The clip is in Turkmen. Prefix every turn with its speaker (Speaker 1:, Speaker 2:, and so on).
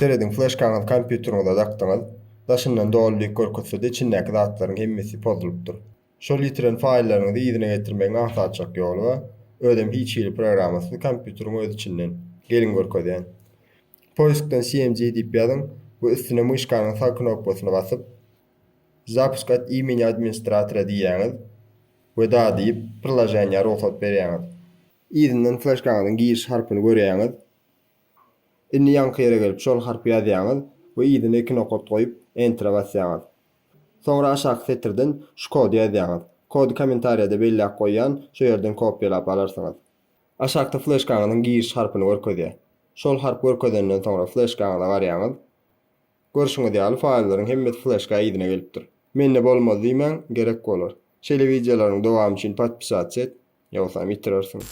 Speaker 1: Serediň fleşkaňyzy kompýuteriňize dakdyňyz. Daşyndan doly diýip görkezsede içindäki zatlaryň hemmesi pozulypdyr. Şol ýitiren faýllaryňyzy yzyna getirmegiň aňsatjak ýoly bar. Özem hiç hili programmasyz kompýuteriň öz içinden. Geliň görkezýän. Poiskden CMD diýip ýazyň we üstüne myşkanyň sag knopkasyny basyp, Zapusк от imeni administratora diýýäňiz we da diýip priloženiýa rugsat berýäňiz. Yzyndan fleşkaňyzyň giriş harpyny görýäňiz. Indi ýaňky ýere gelip şol harpy ýazýaňyz we yzyna iki nokat goýup Enter-e basýaňyz. Soňra aşaky setirden şu kody ýazýaňyz. Kody kommentariýada belläp goýýan, şo ýerden kopýalap alarsyňyz. Aşakda fleşkaňyzyň giriş harpyny görkezýär. Şol harp görkezenden soňra fleşkaňyza barýaňyz. Görşüňiz ýaly faýllaryň hemmesi fleşka yzyna gelipdir. Mende bolmaz diýmäň, gerek bolar. Şeýle wideolaryň dowamy üçin podpisatsa et, ýogsam ýitirersiň.